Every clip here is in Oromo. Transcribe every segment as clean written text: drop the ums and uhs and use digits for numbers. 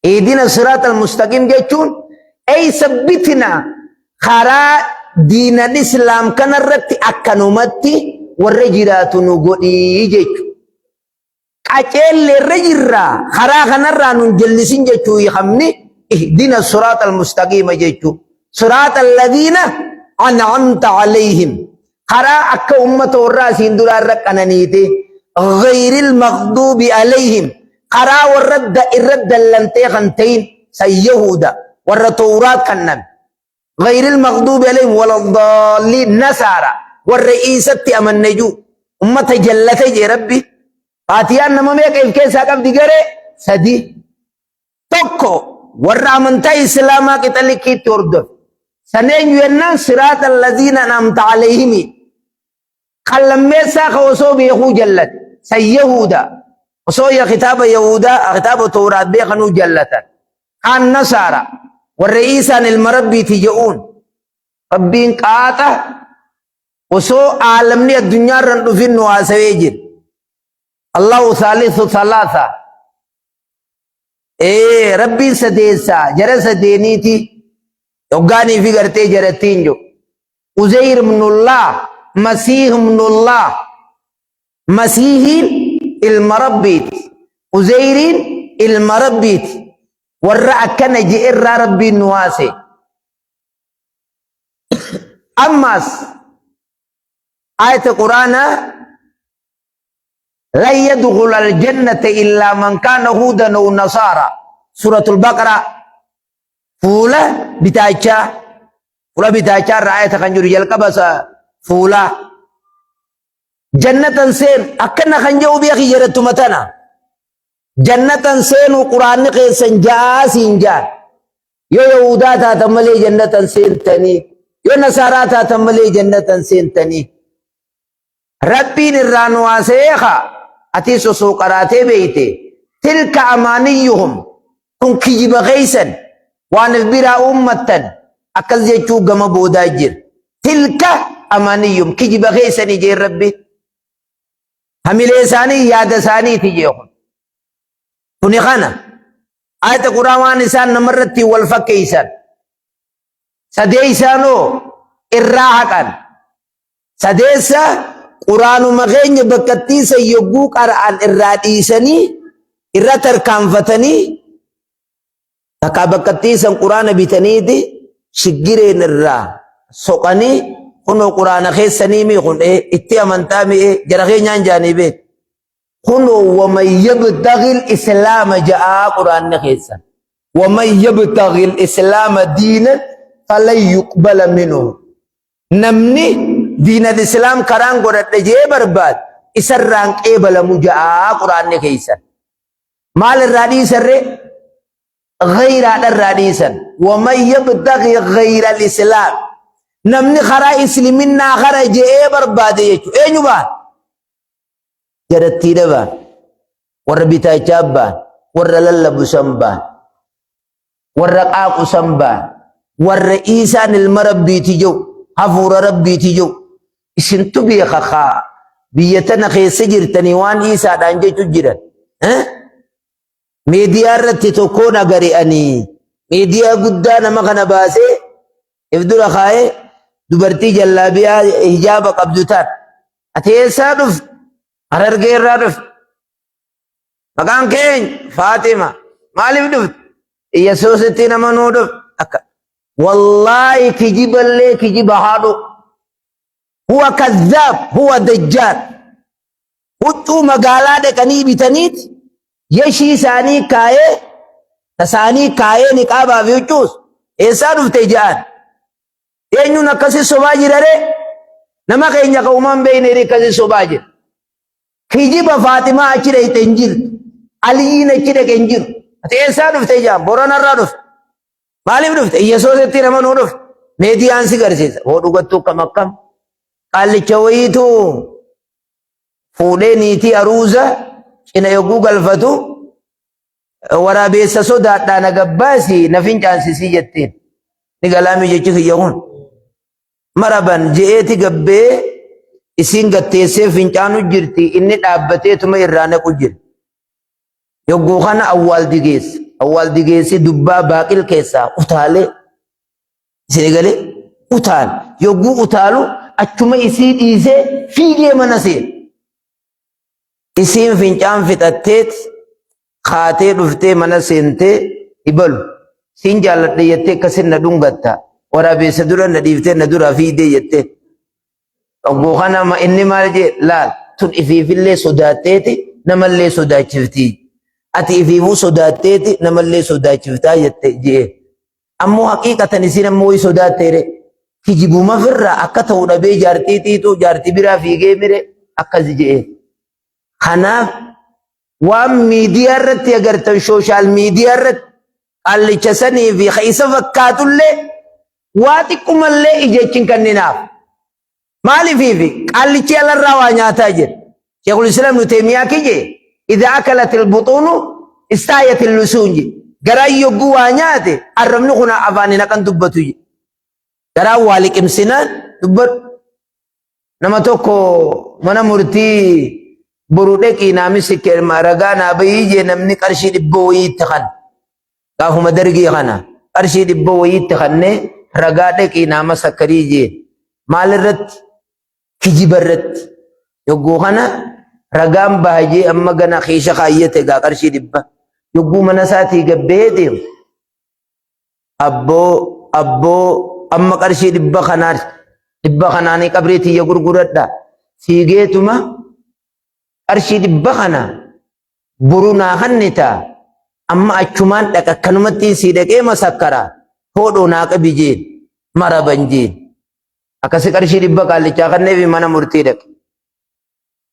Ihdina siraata almustaqiim jechuun ey sabbitina karaa diinan islaam kanarratti akkanumatti warra jiraatu nu godhii jechu. Qaceelle irra jirra karaa kanarraa nun jallisin jechuu hiikamni ihdina siraata almustaqiima jechuu. Siraata alladhiina an'amta alayhim karaa akka ummata warra asiin duraa irra qananiite ghayril maghduubi alayhim karaa warra irra dallantee kan ta'in san yahuda warra towraat kannan ghayril maghduubi alayhim waladdaalliin nasaara warra iisatti amanne juu ummata jallate jee rabbi. Faatiyaan nama meeqa if keessaa qabdi? Garee sadi. Tokko warra amantaa Islaamaa qixa likkiitti hordofe. San eenyu jennaan siraata allaziina an'amta alayhimi. Kan lammeessaa ka osoo beekuu jallate. San Yahuda. Osoo ya kitaaba Yahudaa kitaaba Tooraat beekanuu jallatan. Kaan Nasaara. Warra Iisaan ilma Rabbiiti je'uun. Rabbiin qaaxa osoo aalamni addunyaarra hin dhufin nu haasawee jira. Allahu saalisu salaasa. Ee Rabbiin sadeessaa jara sadeeniiti hoggaanii fi gartee jarattiin jiru. Uzeyr ibnullah, Masiih ibnullah. Masiihiin ilma Rabbiiti. Uzeyriin ilma Rabbiiti. Warra akkana je'erraa Rabbiin nu haase. Ammaas ayata Quraanaa lan yadkhula aljannata illaa man kaana huudan aw nasaara, suuratul Baqaraa fuula bitaachaa, fuula bitaachaa irraa ayata kan jiru jalqaba fuulaa jannatan seenu akkana kan jedhu beeki jedhattuma tana jannatan seenu quraanni keessan ja'aa siin ja'an. Yoo yahudaa taatan malee jannatan seentanii, yoo nasaaraa taatan malee jannatan seentanii. Rabbiin irraa nu haasa'ee kaa atis osoo qaraatee beeyte tilka amaaniyyuhum kun kijiba keeysan waan if biraa uummattan akkas jechuu gama boodaa jira. Tilka amaaniyyuhum kijiba keeysanii jeen Rabbi. Hamilee isaanii yaada isaaniiti jee kun. Kuni kana ayata Qur'aan waan isaan namarratti wal fakkeeysan. Sadeeysaanoo irraa haqan. Sadeessa Quraanuma keenya bakkattii san yogguu qara'an irraa dhiisanii irra tarkaanfatanii takkaa bakkattii san Quraana bitaniiti shiggireen irraa soqanii kunoo Quraana keessanii mii kun itti amantaa mi'ee jara keenyaan jaanii beek. Kunoo waman yabtagil islaama ja'aa Quraanni keessan. Waman yabtagil islaama diinan falan yuqbala minhu. Namni diinal islaam karaan godhadhe jee barbaade isarraan qeebalamu ja'aa Quraanni keessan. Maal irraa dhiisan ree? Ghayraadha irraa dhiisan. Waman yabtaghi ghayra al-islaam. Namni karaa isliminnaa kara je'ee barbaade jechuudha. Eenyu baan? Jarattiidha baan. Warra bitaachaa baan. Warra lallabu san baan. Warra qaaqu san baan. Warra Iisaan ilma Rabbiiti jedhu. Hafuura Rabbiiti jedhu. Isintu beeka kaa biyya tana keessa jirtanii waan Iisaadhaan jechu jiran. Miidiyaa irratti tokkoon agare ani miidiyaa guddaa nama kana baasee if dura kaa'ee dubartii jallaabiyaa hijaaba qabdu taan. Ati eessaa dhufte? Harargee irraa dhufte. Maqaan keenya Faaxima. Maaliif dhufte? Yesuusitti nama nuu dhufte. Akka wallaahi kijiballee kijiba haadhu. Huwa kazzaab, huwa dajjaal. Huccuu magaalaa dhaqanii bitaniiti yeshii isaanii kaayee tasaanii kaayee niqaabaa fi huccuus eessaa dhufte ja'an. Eenyuun akkasi sobaa jiraree? Nama keenya ka uumaan beekne akkasi sobaa jira. Kijiba Faaximaa achi dhaqxe hin jirtu. Aliyyiin achi dhaqe hin jiru. Ati eessaa dhufte ja'an? Boranarraa dhufte. Maaliif dhufte? Yesuusitti nama nuu dhufte. Meediyaan si garsiisa. Hoo dhugattuu akkam akkam. Qaallicha wayiitu fuudhee niitii aruuza cina yogguu galfatu waraabeessa sodaadhaa na gabbaasi na fincaansisii jetteen. Ni galaamii jechi kiyya kun. Maraban je'eeti gabbee isiin gatteessee fincaanu jirti inni dhaabbateetuma irraa naqu jira. Yogguu kana awwaal digeessa. Awwaal digeessee dubbaa baaqil keessaa utaalee isin galee utaal yogguu utaalu achuma isii dhiisee fiigee mana seene. Isiin fincaan fixatteet kaatee dhuftee mana seentee ibalu. Siin jaalladhe jettee akkasin na dhungatta. Waraabeessa dura na dhiiftee na duraa fiigdee jettee. Ogguu kana ma inni maal jee laal tun ifiifillee sodaatteeti namallee sodaachifti. Ati ifiifuu sodaatteeti namallee sodaachiftaa jette jee. Ammoo haqiiqatan isin ammoo wayii sodaatteere. Kijibuma firraa akka ta'u dhabee jaartii xiixuu jaartii biraa fiigee mire akkas je'e. Kanaaf waan miidiyaa irratti agartan sooshaal miidiyaa irratti qaallicha sanii fi ka isa fakkaatullee waa xiqqumallee ija hin kenninaaf. Maaliifiifi qaallichi alarraa waa nyaataa jira. Sheekul Islaam Ibnu Teeymiyaa kije idhaa akalatil buxuunu istaayatil lusuun je. Garaan yogguu waa nyaate arrabni kun afaan hin haqan dubbatu je. Garaan waa liqimsinaan dubbadhu. Nama tokko mana murtii boru dhaqii naamisi ragaa naa bahii jee namni qarshii dhibba wayii itti kan. Gaafuma dargii kana qarshii dhibba wayii itti kannee ragaa dhaqii naama sakkarii jee. Maal irratti? Kijiba irratti. Yogguu kana ragaan baha jee amma gana kiisha kaayyate gaa qarshii dhibba. Yogguu mana isaatii gabbee deemu. Abboo abboo amma qarshii dhibba kanaa dhibba kanaanii qabrii tiyya gurguradha. Fiigeetuma qarshii dhibba kana boru naa kannita amma achumaan dhaqa akkanumattiin sii dhaqee masakkara hoodhoo naa qabi jeen maraban jeen. Akkasi qarshii dhibba qaallichaa kanneefi mana murtii dhaqe.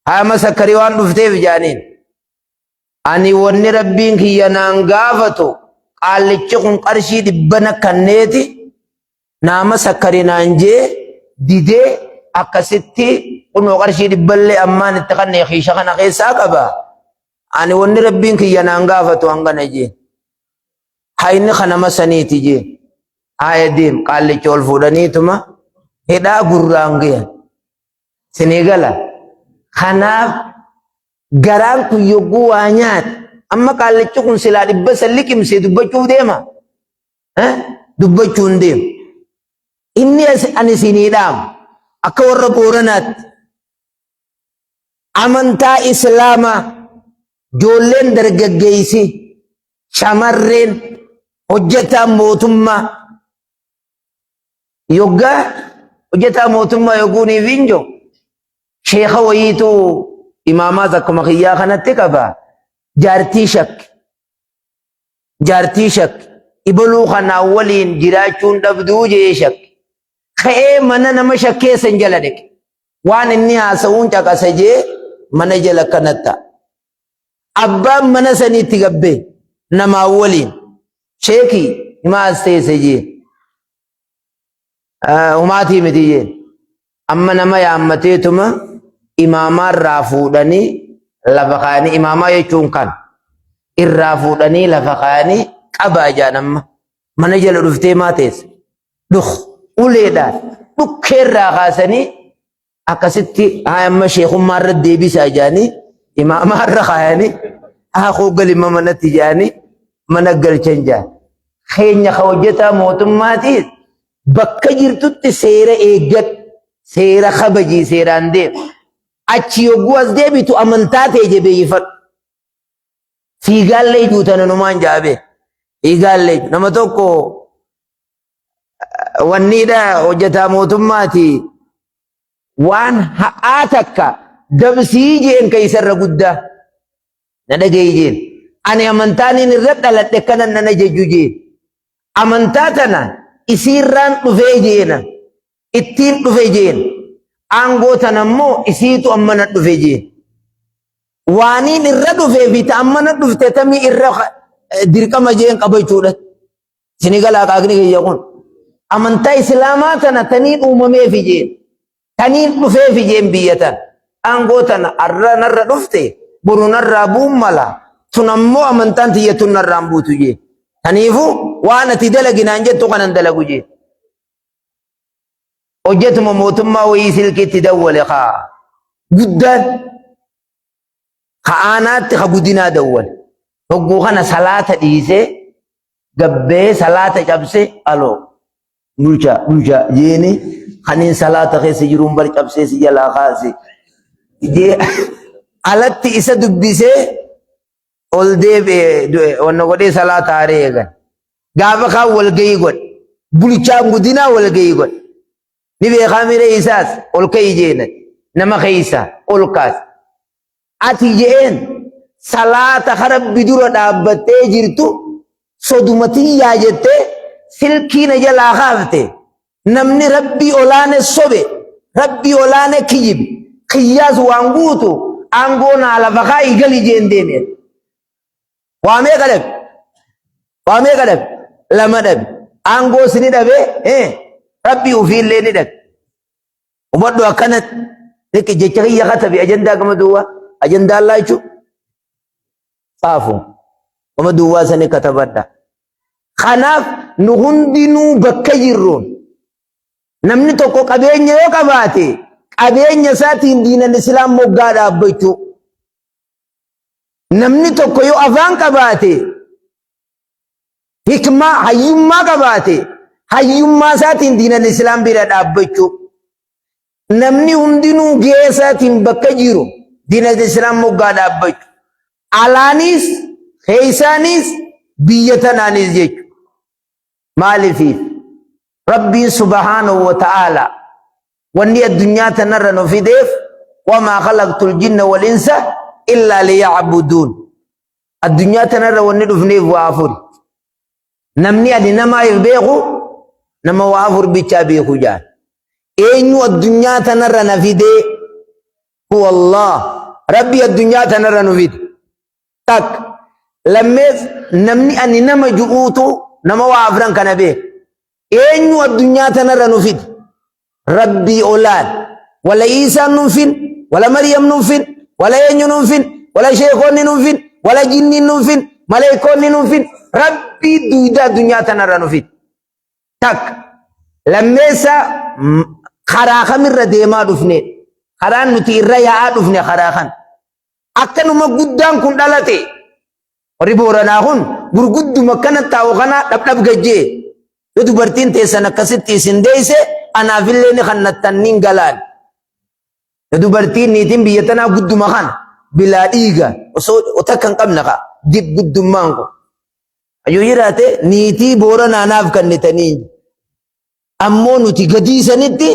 Haa masakkarii waan dhufteef jaaniin. Ani wanni rabbiin kiyya naan gaafatu qaallichi kun qarshii dhibbana kanneeti naa masakkari naan jee didee akkasitti kunoo qarshii dhibballee ammaan itti kannee kiisha kana keessaa qaba. Ani wanni rabbiin kiyya naan gaafatu hangana jee. Hayni kanama saniiti jee. Haaya deem qaallicha ol fuudhaniituma hidhaa gurraan gayan. Sinii gala. Kanaaf garaan kun yogguu waa nyaate amma qaallichi kun silaa dhibba san liqimsee dubbachuuf deema. Dubbachuu hin deemu. Inni ani isinii dhaamu akka warra Booranaatti amantaa Islaamaa ijoolleen dargaggeessi shamarreen hojjetaan mootummaa yoggaa hojjetaa mootummaa yogguuniif hin jiru sheeka wayiitu imaamaas akkuma kiyyaa kanatti qaba jaartii shakke jaartii shakke ibaluu kanaa waliin jiraachuun dhabduu jee shakke ka'ee mana nama shakkee san jala dhaqe waan inni haasa'uun caqasa jee mana jala kanatti abbaan mana saniitti gabbee namaa waliin sheekii himaa as teesse jee humaatii miti jeen amma nama yaammateetuma imaamaa irraa fuudhanii lafa kaayanii imaamaa jechuun kan irraa fuudhanii lafa kaayanii qabaa jaan amma mana jala dhuftee maa teesse dhuk uleedhaan dhukkee irraa kaasanii akkasitti haa amma sheekummaa irra deebisaa jaanii imaamaa irra kaayanii haa koo galima manatti jaanii mana galchan jaan. Keenya ka hojjetaa mootummaatiis bakka jirtutti seera eeggadhu, seera kabajii, seeraan deemu. Achi yogguu as deebitu amantaa tee jabeeffadhu. Fiigaallee juutan numaan jaabee. Fiigaallee nama tokko wanniidha hojjetaa mootummaati waan ha'aa takka dabsii jeen keeysarra guddaa na dhagayi jeen ani amantaaniin irra dhaladhe kanan nan ajajju jeen amantaa tana isiirraan dhufee jeena ittiin dhufe jeen aangoo tana immoo isiitu amma na dhufe jeen waaniin irra dhufee fi ta amma na dhufte tamii irra dirqama jeen qabachuudha Isinii galaa qaaqni kiyya kun. Amantaa Islaamaa tana taniin uumameefi jeen. Taniin dhufeefi jeen biyya tana. Aangoo tana arra narra dhufte boru narraa bu'uun mala. Tun ammoo amantaan tiyya tun narraan buutu jeen. Taniifuu waan ati dalagi naan jettu kanan dalagu jeen. Hojjetuma mootummaa wayii silkiitti dawwale kaa. Guddaan ka aanaatti ka gudinaa dawwale. Hogguu kana salaata dhiisee Gabbee salaata cabse aloo bulchaa bulchaa jeeni kaniin salaata keessa jiruun bar cabsee si jalaa kaase. Jee alatti isa dubbisee ol deebi'e wanna godhee salaata haaree eegan. Gaafa kaan walgahii godhe. Bulchaan gudinaa walgahii godhe. Ni beekaa miree isaas ol ka'i jeenan. Nama keessa ol kaase. Ati je'een salaata ka Rabbi dura dhaabbattee jirtu soduma tiyyaa jettee silkii na jalaa kaafte. Namni Rabbii olaane sobe, Rabbii olaane kijibe, kiyyaas waan guutu aangoo naa lafa kaa'ii gali jeen deeme. Waa meeqa dhabe? Waa meeqa dhabe? Lama dhabe. Aangoos ni dhabe, Rabbii ofiillee ni dhabe. Hubadhu akkanatti. Liqi jecha kiyya katabi ajandaa gama duwwaa. Ajandaa allaa jechuun xaafu. Gama duwwaa sani katabadha. Kanaaf nu hundinuu bakka jirruun namni tokko qabeenya yoo qabaate qabeenya isaatiin diinan islaam moggaa dhaabbachuu. Namni tokko yoo afaan qabaate hikmaa hayyummaa qabaate hayyummaa isaatiin diinan islaam bira dhaabbachuu. Namni hundinuu gahee isaatiin bakka jiru diinan islaam moggaa dhaabbachuu. Alaanis keessanis biyya tanaanis jechuudha. Maalifiif Rabbiin subhaanahu wa ta'aala wanni addunyaa tanarra nu fideef wamaa khalaqtul jinna wal insa illaa liya'buduun. Addunyaa tanarra wanni dhufneef waa afuri. Namni ani namaa if beeku nama waa afur bichaa beeku jaan. Eenyu addunyaa tanarra na fidee? Huwa Allah. Rabbi addunyaa tanarra nu fide. Takka. Lammees namni ani nama ju'uutu nama waa afran kana beeka. Eenyu addunyaa tanarra nu fide? Rabbii olaan. Wala Iisaan nun fin, wala Maryam nun fin, wala eenyu nun fin, wala sheekonni nun fin, wala jinniin nun fin, maleekoonni nun fin. Rabbii duyda addunyaa tanarra nu fide. Takka. Lammeessa karaa kamirra deemaa dhufne? Karaan nuti irra yaa'aa dhufne karaa kana. Akkanuma guddaan kun dhalate. Warri Booranaa kun gurgudduma akkana taa'u kana dhabdhab gajjee. Yoo dubartiin teessan akkasitti isin deeyse anaafillee ni kannattan niin galaan. Yoo dubartiin niitiin biyya tanaa gudduma kana bilaa dhiiga osoo takka hin qabne kaa dib guddummaan kun. Yoo jiraate niitii Booranaa naaf kannitanii. Ammoo nuti gadii sanitti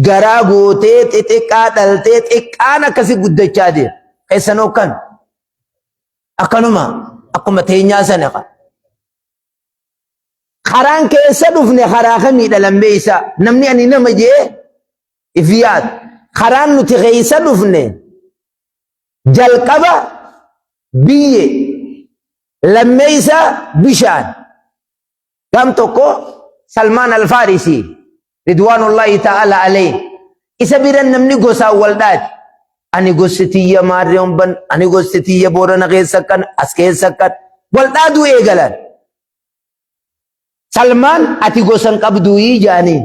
garaa gootee xixiqqaa dhaltee xiqqaan akkasi guddachaa deema. Keessanoo kan akkanuma akkuma teenyaa sana kan. Karaan keessa dhufne karaa kamiidha lammeessaa namni ani nama jee if yaadu. Karaan nuti keessa dhufne jalqaba biyye lammeessaa bishaan. Gam tokko Salmaan Alfaarisii ridwaanullaahi ta'ala alayhi isa bira namni gosaan wal dhaate. Ani gosti tiyya maarree homban, ani gosti tiyya boorana keessa akkan, as keessa akkan. Wal dhaaduu eegalan. Salmaan ati gosa hin qabduuyii jaaniin.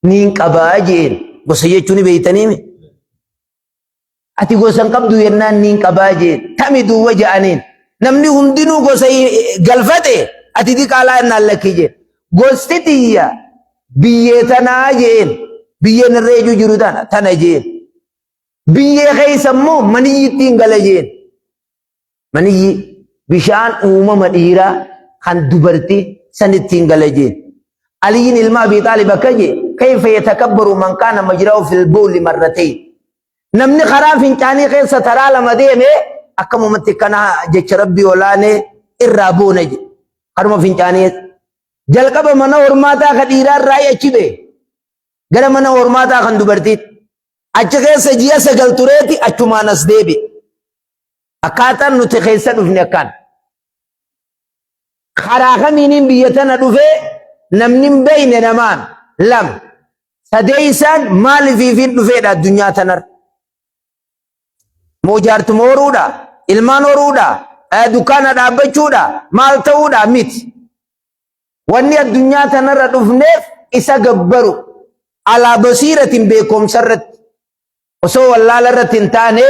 Niin qabaa jeen. Gosa jechuun ni beeytaniimi. Ati gosa hin qabdu jennaan niin qabaa jeen. Tami duwwa ja'aniin. Namni hundinuu gosa galfate ati diqaalaa jennaan lakkii jeen. Gosti tiyya biyyee tanaa jeen. Biyyeen irra ejuu jiru tana tana jeen. Biyyee keessa immoo maniyyittiin gala jeen. Maniyyi bishaan uumama dhiiraa kan dubartii sanittiin gala jeen. Aliyyiin ilma Abii Xaalib akka jee kayfa yatakabbaru man kaana majra'u fil bawli marratayn. Namni karaa fincaanii keessa taraa lama deeme akkamumatti kana jecha Rabbii olaanee irraa boona jedhe. Karuma fincaanii jalqaba mana hormaataa ka dhiiraa irraa achi ba'e gara mana hormaataa kan dubartiitti. Achi keessa ji'a 9 tureeti achumaan as deebi'e. Akkaataan nuti keessa dhufne akkaan. Karaa kamiiniin biyya tana dhufee namni hin beekne namaan lama. Sadeessaan maaliifiin dhufeedha addunyaa tanarra. Moo jaartuma horuudha? Ilmaan horuudha? Dukkaana dhaabbachuudha? Maal ta'uudha? Miti. Wanni addunyaa tanarra dhufneef isa gabbaru. Alaa basiiratiin beekumsa irratti. Osoo wallaala irratti hin taane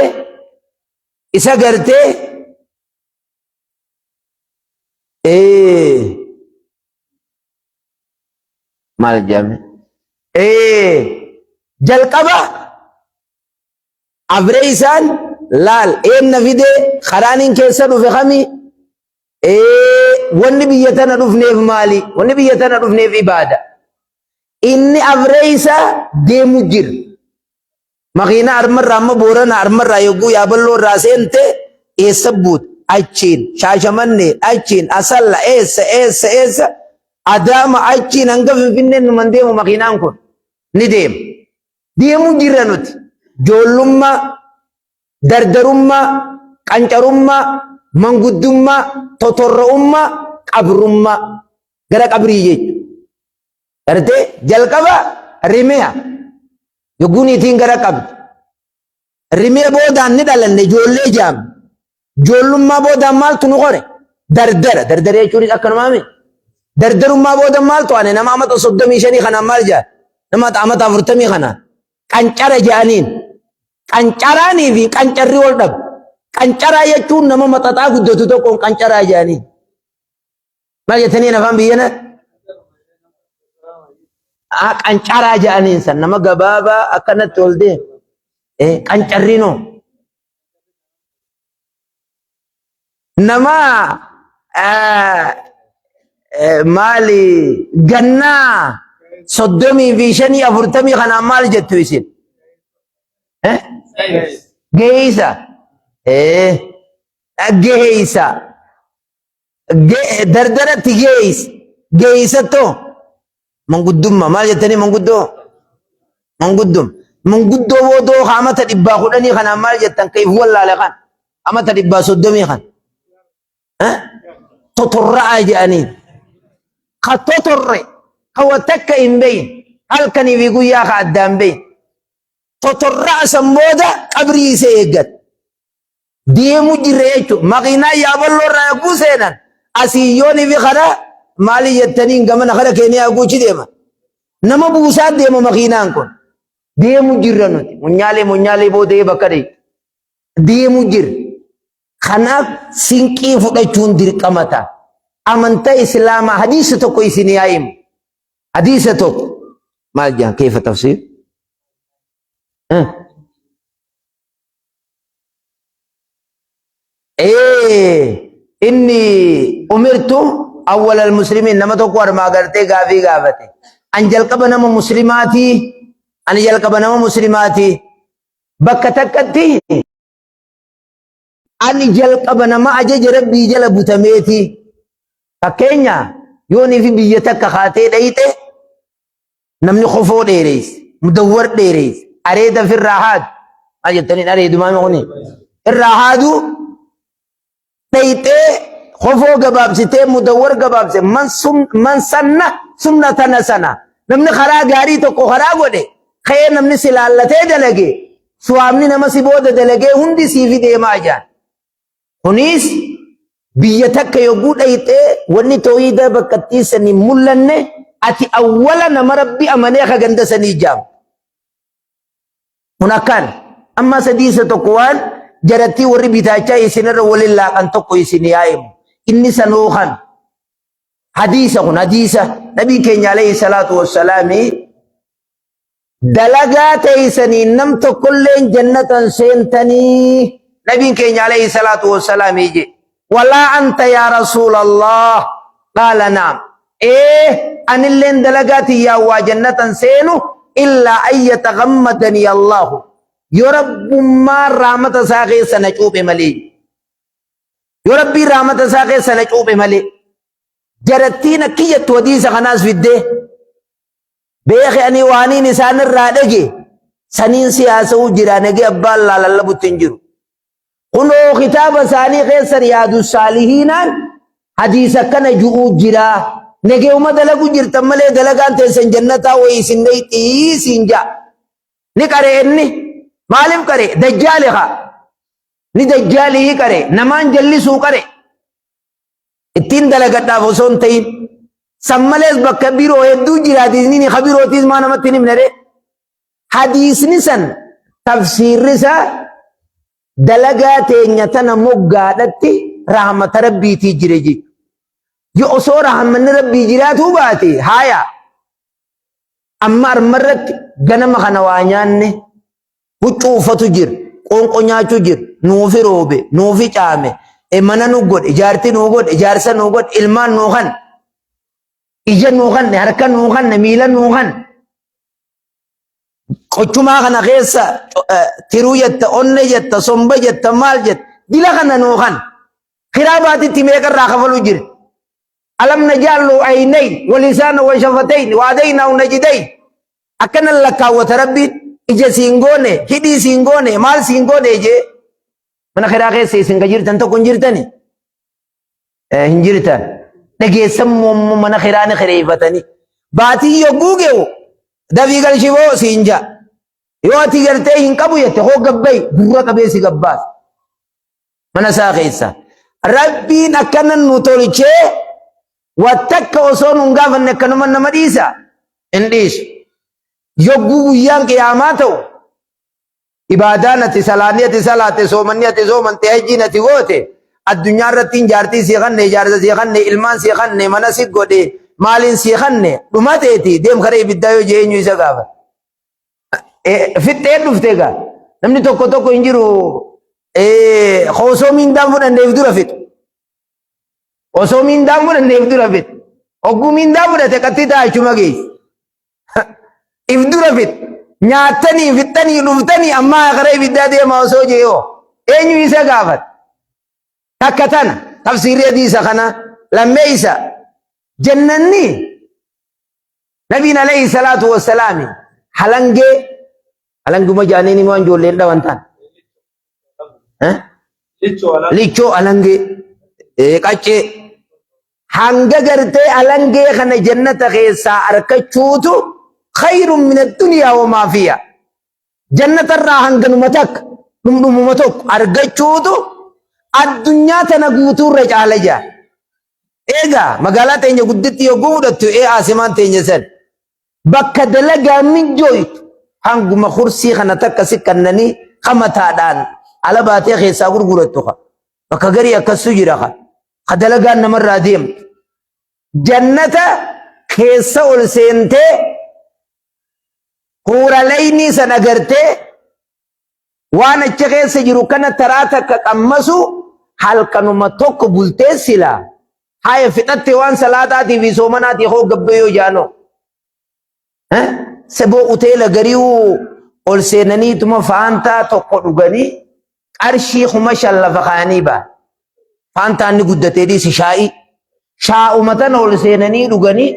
isa gartee Ee maal jedhame? Ee jalqaba abree isaan laal eenna fidee karaaniin keessa dhufe kami? Ee wanni biyya tana dhufneef maali? Wanni biyya tana dhufneef ibaada. Inni abree isaa deemu jira. Makiinaa armarraa amma Boorana armarraa yogguu Yaaballoo irraa seente eessa buuta? Achiin Shaashamannee, achiin Asalla, eessa eessa eessa Adaama achiin hanga Finfinneen numan deemu makiinaan kun ni deema. Deemuu jirra nuti. Joollummaa, dardarummaa, qancarummaa, manguddummaa, totorra'ummaa, qabrummaa gara qabrii jechuudha. Gartee jalqaba rimeya yogguu niitiin gara qabdi. Rimee boodaan ni dhalanne ijoollee jaamne. Ijoollummaa boodaan maaltu nu qore? Dardara. Dardara jechuunis akkanumaa mi? Dardarummaa booda maaltu ane nama amata 35 kanaan maal jaa? Nama amata 40 kanaan. Qancara jaaniin. Qancaraanii fi qancarri wal dhabu. Qancaraa jechuun nama maxaxaa guddatu tokkoon qancaraa jaaniin. Maal jettaniin afaan biyyana? Ah, qancaraa jedhaniin san nama gabaabaa akkanatti ol deemu. Eh, qancarrinoo. Nama eh, eh, maali gannaa 35 40 kanaan maal jettu isin? Eh? Geeysa. Eh, geeysa. Dardaratti geeyse geeysattoo manguddummaa maal jettanii manguddoo manguddum manguddoo boodoo ka amata 110 kanaan maal jettan ka if wallaale kan amata 130 kan totorra'aa jedhanii ka totorre ka wa takka hin beyin halkanii fi guyyaa ka addaan beyin totorra'a san booda qabrii isa eeggata deemu jirra jechuudha. Makiinaa Yaaballoo irraa yogguu seenan asii yoonii fi karaa maali jettaniin gamana kara Keeniyaa guuchi deema. Nama buusaa deema makiinaan kun. Deemu jirra nuti. Munyaalee munyaalee boodee bakka dheeytu. Deemu jirra. Kanaaf sinqii fudhachuun dirqama ta'a. Amantaa Islaamaa hadiisa tokko isin yaa himu. Hadiisa tokko. Maal jedhan keefa tafsiir? Ee inni umirtu awwal almuslimiin nama tokko armaa gartee gaafii gaafate. An jalqaba nama muslimaatii ani jalqaba nama muslimaatii bakka takkatti ani jalqaba nama ajaja rabbii jala butameeti. Fakkeenya yoonii fi biyya takka kaatee dhayxe Namni kofoo dheereesse, mudawwar dheereesse, areeda ofirraa haadu. Maal jettaniin areedumaa kuni? Irraa haadu dhayxee kofoo gabaabsitee mudawwar gabaabse man sum man sanna sunnatan hasana. Namni karaa gaarii tokko karaa godhe ka'ee namni si laallatee dalage suwaabni nama si booda dalagee hundi siifi deemaa jaan. Kunis biyya takka yogguu dhayxee wanni toohiida bakkattii san hin mul'anne ati awwala nama rabbi amanee ka ganda sanii jaam. Kun akkaan amma sadiisa tokko waan jarattii warri bitaachaa isinirra waliin laaqan tokko isin yaa'imu. Inni sanoo kan hadiisa kun hadiisa nabiin keenya alayhi salaatu wassalaami Dalagaa teeysaniin nam tokkolleen jannatan seentanii nabiin keenya alayhi salaatu wassalaamii je walaa anta yaa rasuulallah qaala naam ee anilleen dalagaa tiyyaan waa jannatan seenu illaa an yatagammadanii allahu yoo rabbummaan rahmata isaa keessa na cuuphe malee yoo rabbiin rahmata isaa keessa na cuuphe malee jarattiin akki jettu hadiisa kanaas fiddee Beeki ani waaniin isaan irraa dhage saniin si haasa'uu jira nage abbaan laa lallabutti hin jiru. Kunoo kitaaba isaanii keessa riyaadu saalihiinaan hadiisa akkana ju'uu jira. Nageuma dalagu jirtan malee dalagaan teessan jannataa wayii isin dhayxii siin ja'a. Ni qare inni. Maaliif qare? Dajjaali haa. Ni dajjaalii qare. Namaan jallisuu qare. Ittiin dalagadhaaf osoo hin ta'in. San malees bakka biroo hedduu jira hadiisni ka birootiis maa namatti hin himne ree. Hadiisni san tafsiirri isaa dalagaa teenya tana moggaadhatti rahmata rabbiitii jira jechuudha. Yoo osoo rahmanni Rabbii jiraatuu baate haaya amma armarratti ganama kana waa nyaanne huccuu uffatu jira qoonqoo nyaachuu jira nuufi roobe nuufi caame mana nu godhe jaartii nu godhe jaarsa nu godhe ilmaan nu kan ija nu kanne harka nu kanne miila nu kanne qochumaa kana keessa tiruu jetta onne jetta somba jetta maal jetta dila kana nuu kan kiraa baatitti meeqa irraa kafaluu jira alam najaallu aynayn walisaana wa shafatayn wa adaynaa najidayn akkana lakkaawwata rabbiin ija siin goone hidhii siin goone maal siin goone jee mana kiraa keessa isin ka jirtan tokko hin jirtani hin jirtan. Dhageessan immoo mana kiraa ni kireeffatanii. Baatii yogguu ge'u dafii galchiboo siin ja'a. Yoo ati gartee hin qabu jette hoo gabbayi gurra qabee si gabbaasa. Mana isaa keessa. Rabbiin akkana nu tolchee wattakka osoo nun gaafanne akkanuma nama dhiisa hin dhiisu. Yogguu guyyaan qiyaamaa ta'u Ibaadaan ati salaanni ati salaatte soomanni ati soomante hajjiin ati goote addunyaa irratti jaartii sii kanne jaarsa sii kanne ilmaan sii kanne mana si godhe maaliin sii kanne dhumateeti deem kara ibiddaa yoo jee eenyu isa gaafata. Fixxee dhufte egaa namni tokko tokko hin jiru osoo miindaan fudhanneef dura fixu. Osoo miindaan fudhanneef dura fixu. Hogguu miindaa fudhate qattii taa'achuma geessu. If dura fix. Nyaattanii fixxanii dhuftanii ammaa karaa ibiddaa deemaa osoo jeeyoo. Eenyu isa gaafata? Takka tana tafsiirri hadiisa kana lammeessa. Jannanni nabiin alayhi salaatu wassalaami halangee halanguma jaaniin immoo ijoolleen dhawan ta'an. Lichoo alangee qaccee hanga gartee alangee kana jannata keessaa arkachuutu khayrun min addunyaa wa maa fiiha. Jannata irraa hanganuma takka dhumdhumuma tokko argachuutu addunyaa tana guutuu irra caala jaa. Eegaa magaalaa teenya gudditti yogguu fudhattu ee aasimaan teenya san bakka dalagaa mijjooytu hanguma kursii kana takka si kannanii qamataadhaan ala baatee keessaa gurgurattu ka. Bakka garii akkassu jira ka. Ka dalagaan namarraa deemtu. Jannata keessa ol seentee huuraleynii san agartee waan achi keessa jiru kana taraa takka qammasu halkanuma tokko bultee silaa haya fixatte waan salaataatii fi soomanaatii hoo gabbee yoo jaanoo. Seboo uteela gariu ol seenaniituma faantaa tokko dhuganii qarshii 5,000 lafa kaa'anii ba'a. Faantaan ni guddatee dhiisi shaa'ii. Shaa'uma tana ol seenanii dhuganii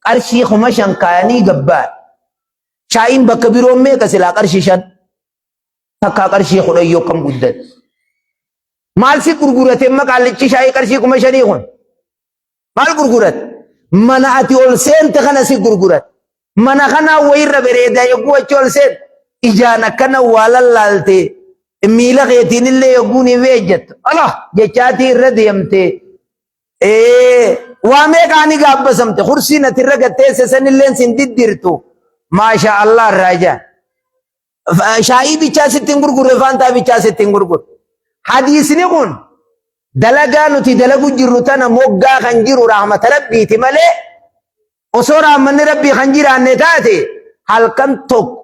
qarshii 5,000 kaa'anii gabba'an. Shaa'iin bakka biroon meeqa silaa qarshii 5 takkaa qarshii 10 yoo kam guddate. Maal si gurgurate amma qaallichi shaayii qarshii 5,000 kun? Maal gurgurate? Mana ati ol seente kana si gurgurate. Mana kanaa wayirra bareedaa yogguu achi ol seente ijaan akkana waa lallaalte miila keetiin illee yogguu ni weejjattu. Alah jechaatii irra deemte. Waa meeqaa ni gaabbasamte kursiin ati irra gatteesse sanilleen sin diddirtu. Maasha Allah irraa jaa. Shaayii bichaa sitti hin gurgurre faantaa bichaa sitti hin gurgurre. Hadiisni kun dalagaa nuti dalagu jirru tana moggaa kan jiru rahmata rabbiiti malee osoo rahmanni rabbii kan jiraanne taate halkan tokko